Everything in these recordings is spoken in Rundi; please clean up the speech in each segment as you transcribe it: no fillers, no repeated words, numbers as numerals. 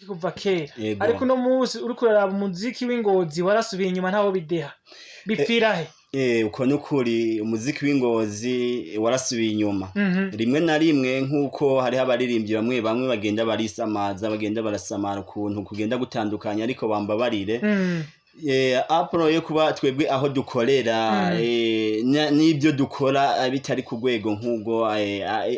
umuziki kuva kera, Yego. ariko uno munsi uriko uraraba, umuziki w'Ingozi warasubiye inyuma, ntawo bideha. Bipfira he? Uko nukuri, umuziki w'Ingozi warasubiye inyuma. Rimwe na rimwe, nk'uko hariho abaririmbyi bamwe bamwe bagenda barisamaza, bagenda barasamara ukuntu kugenda gutandukanya, ariko bambabarire, apro yo kuba twebwe aho dukorera, n'ibyo dukora bitari ku rwego nk'ubwo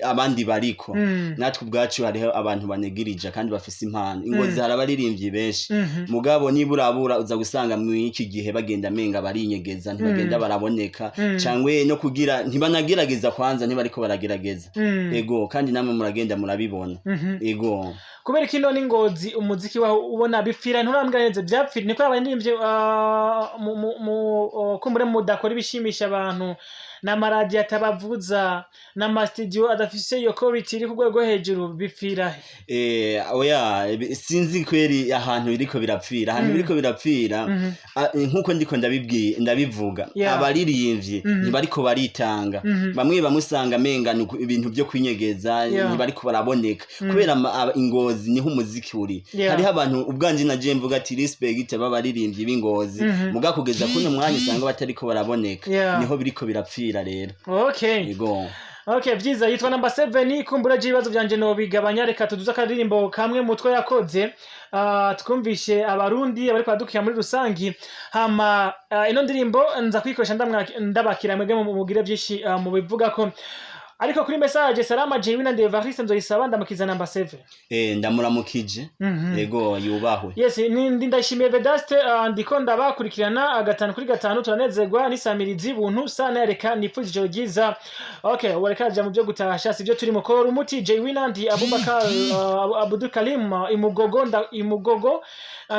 abandi bariko. Natwe ubwacu hariho abantu banegirija kandi bafise impano. Ingozi hari abaririmbyi benshi, mugabo niba urabura uza gusanga mu iki gihe bagenda menga barinyegeza, ntibagenda baraboneka, cangwe no kugira ntibanagerageza, kwanza ntibariko baragerageza. Ego, kandi namwe muragenda murabibona. Ego. Kubera ko ino n'Ingozi umuziki waho ubona bipfira, nturambwira neza byapfira, niko abaririmbyi kumbure mudakora ibishimisha abantu, n'amaradiyo atabavuza, n'amasitudiyo adafise iyo quality iri ku rwego hejuru, bipfira he? Oya, sinzi kweri ahantu biriko birapfira. Ahantu biriko birapfira, nkuko ndiko ndabibwiye, ndabivuga, abaririmbyi ntibariko baritanga. Bamwe bamwe usanga menga ni ibintu byo kwinyegeza, ntibariko baraboneka kubera Ingozi niho umuziki uri. Hariho abantu ubwanje na je mvuga ati respect b'abaririmbyi b'Ingozi, muga kugeza kuno mwanya usanga batariko baraboneka. Niho biriko birapfira rero. Yego. Okay, vyiza. Yitwa Number 7. Kumbura je ibibazo vyanje no bigabanya, reka tuduze akaririmbo kamwe mutwe yakoze, twumvishe Abarundi abariko baradukira muri rusangi. Hama ino ndirimbo nza kuyikoresha ndabakira mwebwe mugire vyinshi mu bivugako. Ariko kuri message, salama jewe na Evariste nzoyisaba, ndamukiza Number 7. Ndamuramukije. Yego, yubahwe. Yes, ni ndashimiye Vedaste, ndiko ndabakurikirana gatanu kuri gatanu, turanezerwa n'isamirizi buntu sana, reka nipfuza ijoro ryiza. Okay, wareka aja mu byo gutasha, sivyo turi mukora umuti. Jay Winandi Abubakar, Abdul Karim, Imugogo, nda Imugogo,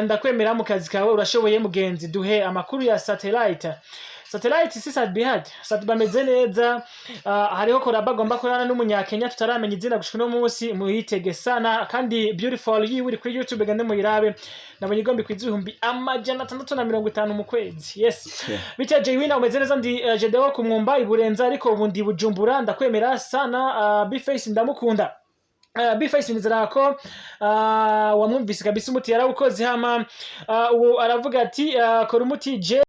ndakwemera mu kazi kawe, urashoboye mugenzi. Duhe amakuru ya Satellite. Satellite si Sat Bihad, Sat bameze neza. Hariho collabo agomba korana n'umunyakenya tutaramenya izina gushika uno munsi, muyitege sana. Kandi Beautiful yiwe iri kuri YouTube, gende muyirabe. Nabonye igomba ikwiza 650,000 mu kwezi. Yes. Bitya Jay Winner, umeze neza? Ndi Jedeo ku Mwumba iburenza, ariko ubu ndi Bujumbura, ndakwemera sana. Bface ndamukunda. Bface nizera ko wamwumvise kabisa, umuti yarawukoze. Hama ubu aravuga ati kora umuti je.